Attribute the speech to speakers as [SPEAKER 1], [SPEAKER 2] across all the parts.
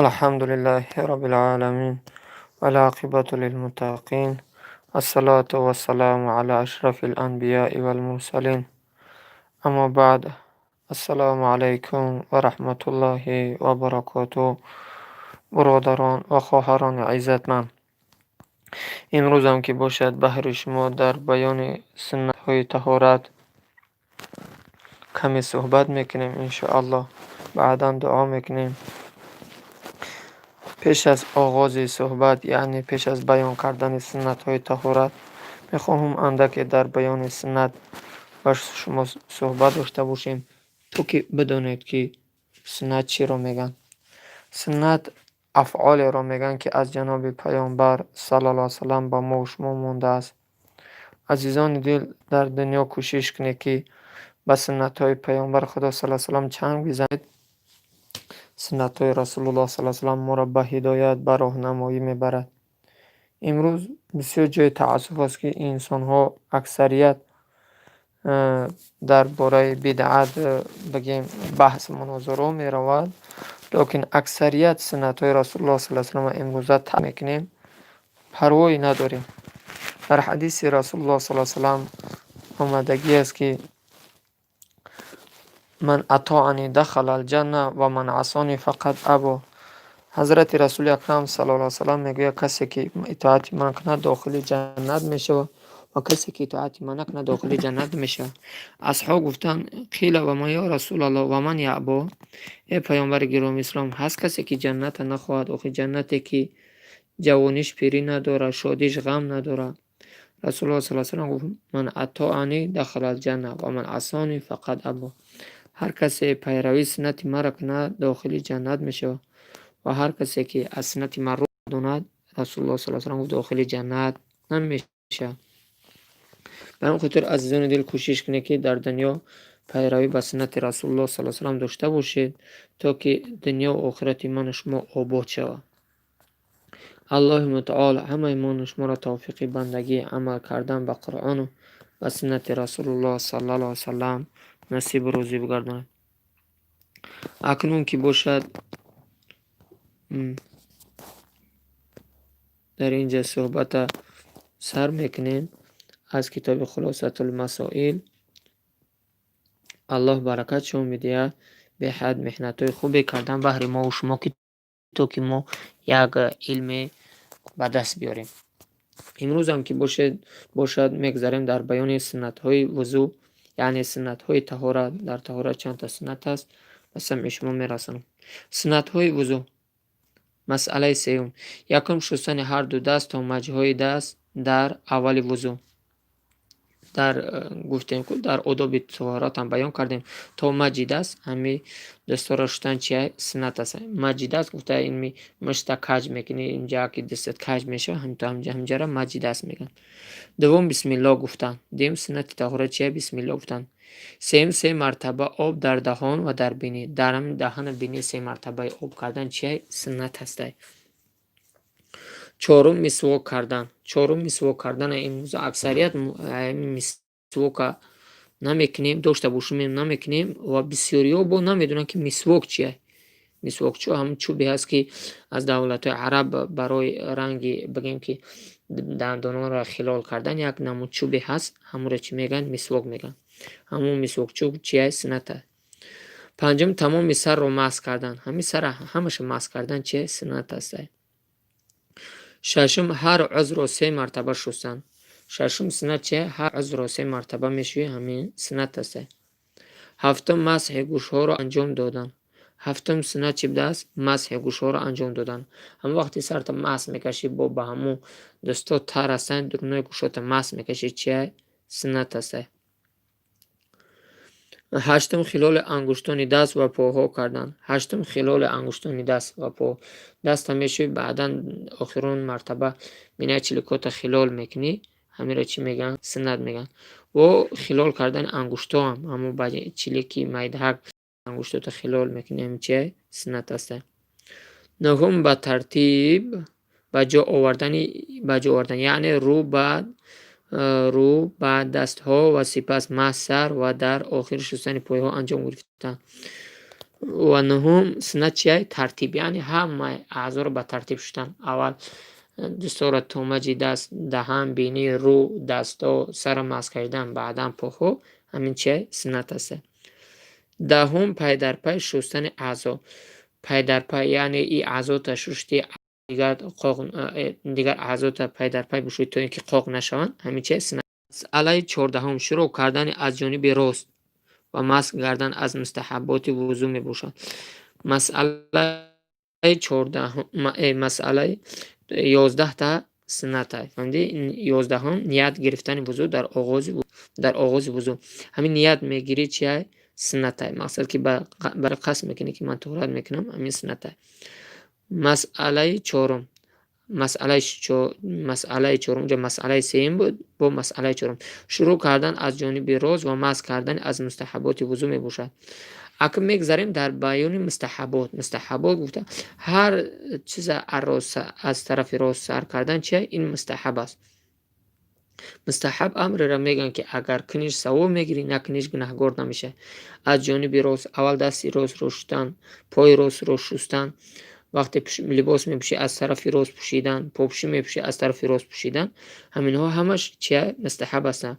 [SPEAKER 1] Алҳамду лиллаҳи роббил оламин, вал оқибату лилмуттақин, вассалоту вассаламу ала ашрафил анбиёи вал мурсалин. Аммо баъд, ассалому алайкум ва раҳматуллоҳи ва баракотуҳ. Бародарон ва хоҳарони иззатманд, имрӯзам ки бошад, баҳри шумо дар баёни суннатҳои таҳорат каме суҳбат мекунем, иншоаллоҳ, баъдан дуо мекунем. Пеш аз оғози суҳбат, яъне пеш аз баён кардани суннатҳои таҳорат, мехоҳам андаке дар баёни суннат ба шумо суҳбат дошта бошем, то ки бидонед, ки суннат чиро мегӯянд. Суннат афъолеро мегӯянд, ки аз ҷаноби Паёмбар саллаллоҳу алайҳи васаллам ба мо шумо мондааст. Азизони дил, дар дунё кӯшиш кунед, ки ба суннатҳои Паёмбари Худо саллаллоҳу алайҳи васаллам чанг бизанед. Суннатҳои Расулуллоҳ саллаллоҳу алайҳи васаллам моро ба ҳидоят, ба роҳнамоӣ мебарад. Имрӯз бисёр ҷои таассуф аст, ки инсонҳо аксарият дар бораи бидъат, бигем, баҳс мунозираҳо меравад, лекин аксарият суннатҳои Расулуллоҳ саллаллоҳу алайҳи васалламро имрӯза тарк мекунем, парвое надорем. Дар ҳадиси Расулуллоҳ саллаллоҳу алайҳи васаллам омадагӣ аст, ки ман атоани дахала алҷанна ва ман асони фақад або. Ҳазрати Расули Акрам саллаллоҳу алайҳи васаллам мегӯяд: касе ки итоати ман кунад, дохили ҷаннат мешавад ва касе ки итоати ман накунад, дохили ҷаннат намешавад. Асҳоб гуфтанд: қила ва ман ё Расулаллоҳ, ва ман яъбо? Э Паёмбари гиромии ислом, ҳаст касе ки ҷанната нахоҳад? Охи ҷаннате ки ҷавониш пирӣ надорад, шодиш ғам надорад. Расулуллоҳ саллаллоҳу алайҳи васаллам гуфт: ман атоани дахала алҷанна ва ман асони фақад або. Ҳар касе пайравии суннати маро кунад, дохили ҷаннат мешавад ва ҳар касе ки аз суннати ман рӯ донад, Расулуллоҳ саллаллоҳу алайҳи васаллам гуфт, дохили ҷаннат намешавад. Ба ҳамин хотир, азизони дил, кӯшиш кунед, ки дар дунё пайравӣ ба суннати Расулуллоҳ саллаллоҳу алайҳи васаллам дошта бошед, то ки дунёву охирати ману шумо обод шавад. Аллоҳи мутаол ҳамаи мону шуморо тавфиқи бандагӣ, амал кардан ба Қуръону ба суннати Расулуллоҳ саллаллоҳу алайҳи васаллам насибу рӯзӣ бигардонад. Акнун ки бошад, дар ин ҷа суҳбата сар мекунем аз китоби Хулосатулмасоил. Аллоҳ баракатшон бидиҳад. Беҳад меҳнатҳои хубе кардан баҳри мову шумо, ки то ки мо як илме ба даст биёрем. Имрӯзам ки бошад, мегзарем дар баёни суннатҳои вузӯ, яъне суннатҳои таҳорат. Дар таҳорат чандта суннат аст, ба самъи шумо мерасонам. Суннатҳои вузӯ. Масъалаи сеюм. Якум, шустани ҳар ду даст то маҷҳои даст дар аввали вузӯ. Дар гуфтем ку, дар одоби таҳоратам баён кардем, то маҷи даст ҳами дастҳоро шустан чия? Суннат аст. Маҷи даст гуфта, инми мушта каҷ мекунӣ, инҷа ки дастат каҷ мешавад, ҳаминҷаро маҷи даст мегӯянд. Дуввум, бисмиллоҳ гуфтан. Дуюм суннати таҳорат чия? Бисмиллоҳ гуфтан. Сеюм, се мартаба об дар даҳон ва дар бинӣ. Дар ҳамин даҳану бинӣ се мартабаи об кардан чия? Суннат ҳастай. Чорум, мисвок кардан. Чорум, мисвок кардана имрӯза аксарият мисвока намекунем, дошта бошем, намекунем ва бисёриҳо бо намедонанд, ки мисвок чия. Мисвокчо ҳамун чӯбе ҳаст, ки аз давлатҳои араб барои ранги, бигем, ки дандононро хилол кардан як намуд чӯбе ҳаст, ҳамонро чӣ мегӯянд? Мисвок мегӯянд. Ҳамун мисвокчӯб чия? Суннат аст. Панҷум, тамоми сарро масҳ кардан. Ҳамин сара ҳамаша масҳ кардан чия? Суннат ҳастай. Шашум, ҳар узвро се мартаба шустан. Шашум суннат чия? Ҳар узвро се мартаба мешӯӣ, ҳамин суннат ҳастай. Ҳафтум, масҳи гӯшҳоро анҷом додан. Ҳафтум суннат чӣ будааст? Масҳи гӯшҳоро анҷом додан. Ҳамон вақте сарта масҳ мекашӣ, бо ба ҳамун дастҳо тар ҳастанд, дурунои гӯшҳота масҳ мекашӣ, чия? Суннат ҳастай. Ҳаштум, хилоли ангуштони даст ва поҳо кардан. Ҳаштум, хилоли ангуштони даст ва по. Даста мешӯӣ, баъдан охирон мартаба минаи чиликота хилол мекунӣ, ҳаминро чӣ мегӯянд? Суннат мегӯянд. Во хилол кардани ангуштҳоам, ҳамун чилики майдаҳак ангуштота хилол мекунӣ, ҳамин чия? Суннат ҳастай. Нуҳум, ба тартиб ба ҷо овардан, яъне рӯ ба дастҳо ва сипас маҳз сар ва дар охир шустани пойҳо анҷом гирифтан. Ва нуҳум суннат чия? Тартиб, яъне ҳамаи аъзоро ба тартиб шустан. Аввал дастора, томаҷи даст, даҳан, бинӣ, рӯ, дастҳо, сара масҳ кардан, баъдан поҳо. Ҳамин чия? Суннат аст. Даҳум, пайдарпай шустани аъзо. Пайдарпай, яъне и аъзота шушти, дигар қоқ, дигар аъзота пайдарпай бишӯӣ, то ин ки қоқ нашаванд. Ҳамин чия? Суннат. Масъалаи 14-ум: шурӯъ кардани аз ҷониби рост ва масҳ кардан аз мустаҳабботи вузӯ мебошад. Масъалаи 14-ум, масъалаи 11-та сунната, фаҳмидӣ? 11-ум, ният гирифтани вузӯ дар оғози вузӯ. Ҳамин ният мегирӣ, чия? Сунната. Мақсад, ки барои қасд мекунӣ, ки ман тоҳорат мекунам, ҳамин сунната. Масъалаи чорум, масъалаи чорум, инҷа масъалаи сеюм буд, бо масъалаи чорум: шурӯъ кардан аз ҷониби рост ва масҳ кардан аз мустаҳаботи вузӯ мебошад. Акнун мегзарем дар баёни мустаҳабот. Мустаҳабот гуфта, ҳар чиза аз тарафи рост сар кардан чия? Ин мустаҳаб аст. Мустаҳаб амреро мегӯянд, ки агар куниш, савоб мегирӣ, накуниш, гунаҳгор намешавӣ. Аз ҷониби рост аввал дасти ростро шустан, пои ростро шустан, вақте либос мепӯшӣ, аз тарафи рост пӯшидан, попӯшӣ мепӯшӣ, аз тарафи рост пӯшидан, ҳаминҳо ҳамаш чия? Мустаҳаб ҳастанд.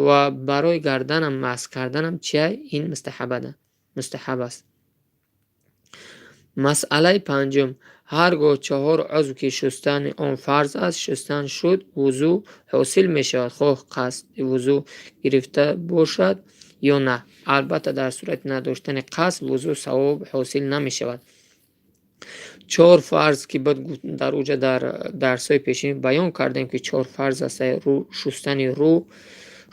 [SPEAKER 1] Ва барои гарданам масҳ карданам чия? Ин мустаҳаб аст. Масъалаи панҷум: ҳар гоҳ чаҳор узв, ки шустани он фарз аст, шустан шуд, вузӯ ҳосил мешавад, хоҳ қасди вузӯ гирифта бошад ё на. Албатта, дар сурати надоштани қасд вузӯ савоб ҳосил намешавад. Чор фарз, ки баъд дар уҷа дар дарсҳои пешин баён кардем, ки чор фарз аст: шустани рӯ,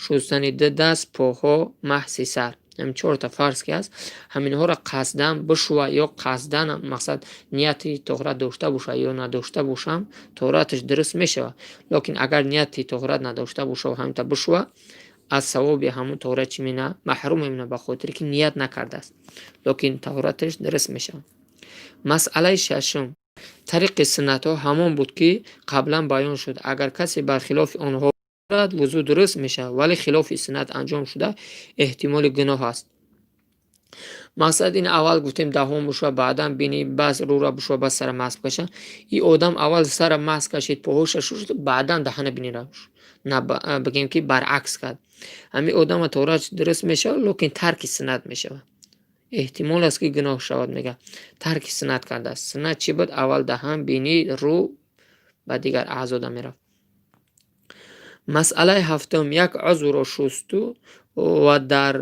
[SPEAKER 1] шустани ду даст, поҳо, маҳси сар. Ҳамин чорта фарз ки ҳаст, ҳаминҳоро қасдан бишӯва ё қасдан, мақсад, нияти тоҳорат дошта боша ё надошта бошам, тоҳораташ дуруст мешавад. Лекин агар нияти тоҳорат надошта боша ва ҳаминта бишӯва, аз савоби ҳамун тоҳорат чӣ мена? Маҳрум мемонад, ба хотире ки ният накардааст, лекин тоҳораташ дуруст мешавад. Масъалаи шашум: тариқи суннатҳо ҳамон буд, ки қаблан баён шуд. Агар касе бар хилофи онҳо, вузӯ дуруст мешавад, вале хилофи суннат анҷом шуда, эҳтимоли гуноҳ аст. Мақсад, ин аввал гуфтем, даҳон бишӯва, баъдан бинӣ, бас рӯра бишӯва, бас сара масҳ каша. И одам аввал сара масҳ кашид, поҳоша шушт, баъдан даҳана бинира. На, бигем, ки баръакс кард. Ҳамин одама тоҳораташ дуруст мешавад, лекин тарки суннат мешавад, эҳтимол аст, ки гуноҳ шавад. Мега, тарки суннат кардааст. Суннат чӣ буд? Аввал даҳан, бинӣ, рӯ, ба дигар аъзода мерафт. Масъалаи ҳафтум: як узвро шусту ва дар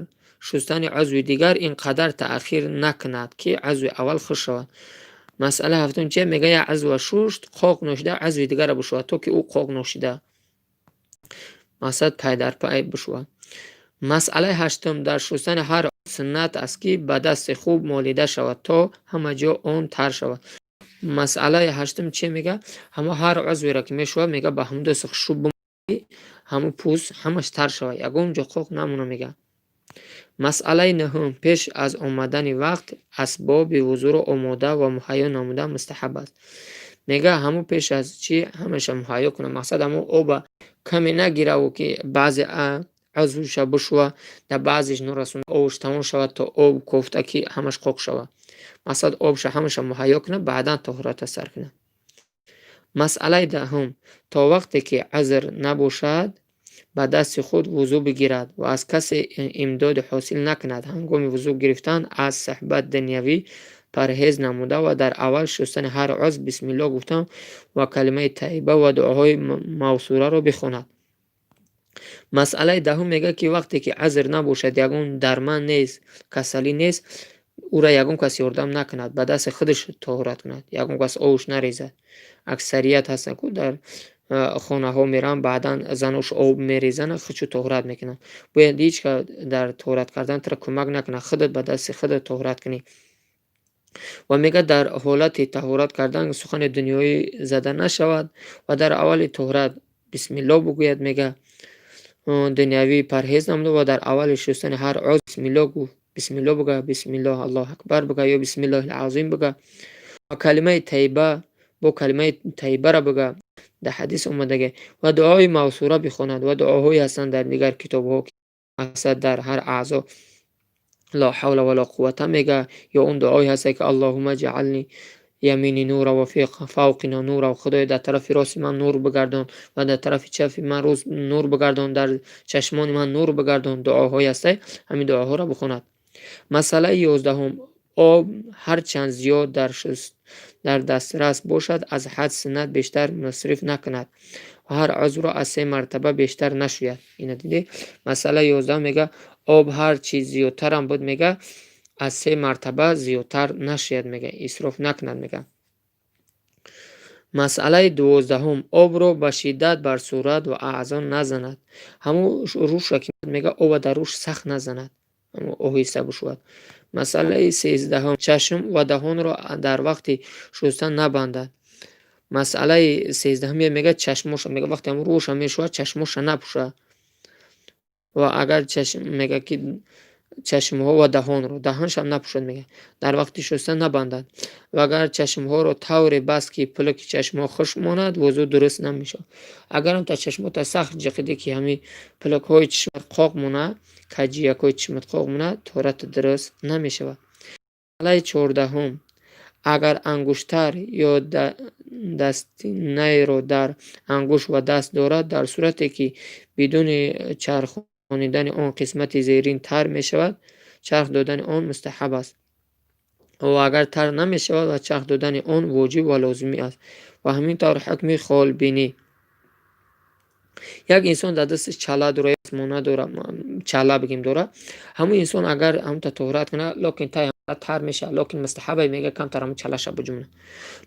[SPEAKER 1] шустани узви дигар ин қадар таъхир накунад, ки узви аввал хушк шавад. Масъалаи ҳафтум чия мега? Як узвро шушт, қоқ ношида узви дигарро бишӯвад, то ки ӯ қоқ ношида, мақсад, пайдарпай бишӯвад. Масъалаи ҳаштум: дар шустани ҳар суннат аст, ки ба дасти хуб молида шавад, то ҳама ҷо он тар шавад. Масъалаи ҳаштум чия мега? Ҳамо ҳар узверо ки мешӯвад, мега, ба ҳамун дасти хушрӯ, ҳамун пӯст ҳамаш тар шавад, ягон ҷо қоқ намона, мега. Масъалаи нуҳум: пеш аз омадани вақт асбоби вузӯро омода ва муҳайё намудан мустаҳаб аст. Мега, ҳамун пеш аз чӣ ҳамаша муҳайё кунад. Мақсад, ҳамун оба каме нагираву, ки баъзе узвша бишӯва, дар баъзеш норасонда, обш тамом шавад, то об кофта, ки ҳамаш қоқ шавад. Мақсад, обша ҳамаша муҳайё кунад, баъдан тоҳоратро сар кунад. Масъалаи даҳум: то вақте ки узр набошад, ба дасти худ вузӯ бигирад ва аз касе имдоди ҳосил накунад. Ҳангоми вузӯ гирифтан аз суҳбати дунявӣ парҳез намуда ва дар аввал шустани ҳар узв бисмиллоҳ гуфтан ва калимаи тайиба ва дуоҳои маъсураро бихонад. Масъалаи даҳум мегӯяд, ки вақте ки узр набошад, ягон дарман нест, касалӣ нест, ӯра ягон кас ёрдам накунад, ба дасти худаш тоҳорат кунад, ягон кас обш нарезад. Аксарият ҳастанд, ку дар хонаҳо мераванд, баъдан занош об мерезанд, худшу тоҳорат мекунанд. Бояд ҳеҷ кас дар тоҳорат кардан туро кӯмак накунад, худат ба дасти худат тоҳорат кунӣ. Ва мегӯяд, дар ҳолати таҳорат кардан сухани дунёӣ зада нашавад ва дар аввали тоҳорат бисмиллоҳ бигӯяд. Мега, дунявӣ парҳез намуда ва дар аввали шустани ҳар узв бисмиллоҳ гуфт, бисмиллоҳ бигӯ, бисмиллоҳ аллоҳу акбар бигӯ ё бисмиллоҳил азим бигӯ ва калимаи тайиба, бо калимаи тайибаро бигӯ, дар ҳадис омадагӣ, ва дуои маъсура бихонад. Ва дуоҳое ҳастанд дар дигар китобҳо, мақсад, дар ҳар аъзо. Ла ҳавла ва ла қуввата мега, ё он дуое ҳаста, ки اللهم اجعل عن يميني نورا ومن فوقي نورا, Худоё, дар тарафи рости ман нур бигардон ва дар тарафи чапи ман нур бигардон, дар чашмони ман нур бигардон. Дуоҳое ҳастай, ҳамин дуоҳоро бихонад. Масъалаи 11-ум: об ҳарчанд зиёд дар дастрас бошад, аз ҳад суннат бештар мусриф накунад ва ҳар узвро аз се мартаба бештар нашӯяд. Ина дидӣ, масъалаи 11-ум мега, об ҳар чи зиёдтарам буд, мега, аз се мартаба зиёдтар нашӯяд, мега, исроф накунад, мега. Масъалаи 12-ум: обро ба шиддат бар сурат ва аъзо назанад. Ҳамун рӯша ки мега, оба дар рӯш сахт назанад, оҳиста бишӯяд. Масъалаи 13-ум: чашм ва даҳонро дар вақти шустан набандад. Масъалаи 13-ум мега, чашмоша, мега, вақте ҳамун рӯша мешӯяд, чашмоша напӯшад. Ва агар чашм, мега, ки чашмҳо ва даҳонро, даҳаншам напӯшад, мега, дар вақти шустан набандад. Ва агар чашмҳоро тавре баст, ки пӯлаки чашмҳо хушк монад, вузӯ дуруст намешавад. Агарам та чашмота сахт ҷиқидӣ, ки ҳамин пӯлакҳои чишмат қоқ монад, каҷиякҳои чишмат қоқ монад, тоҳарата дуруст намешавад. Масъалаи 14-ум: агар ангуштар ё дастинайро дар ангушт ва даст дорад, дар сурате ки бидуни чархонидани он қисмати зерин тар мешавад, чарх додани он мустаҳаб аст. Ва агар тар намешавад ва чарх додани он воҷиб ва лозимӣ аст. Ва ҳамин тавр ҳукми холбинӣ. Як инсон дар дасташ чала дора, мона дора, чала бигем, дора. Ҳамун инсон агар ҳамта тоҳурат кунад, лекин тай тар мешавад, лекин мустаҳабе, мега, камтар ҳамун чалаша биҷумонад.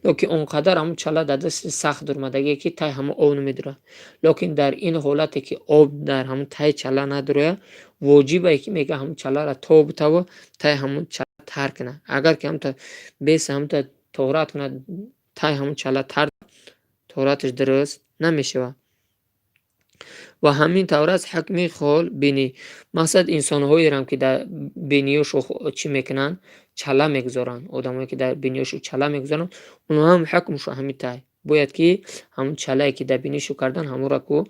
[SPEAKER 1] Лекин он қадар ҳамун чала дар дасти сахт дурмадагие, ки тай ҳамун об намедурад. Лекин дар ин ҳолате, ки об дар ҳамун таи чала надурояд, воҷибае, ки, мега, ҳамун чаларо тобутаву тай ҳамун чала тар кунад. Агар ки ҳамта бес ҳамта тоҳурат кунад, тай ҳамун чала тар, тоҳураташ дуруст намешавад. Ва ҳамин тавр аст ҳукми холбинӣ. Мақсад, инсонҳоерам, ки дар биниёшу чӣ мекунанд, чала мегузоранд. Одамое, ки дар биниёшу чала мегузоранд, онҳо ҳам ҳукмшо ҳамин тай. Бояд, ки ҳамун чалае, ки дар бинишу кардан, ҳамонро ку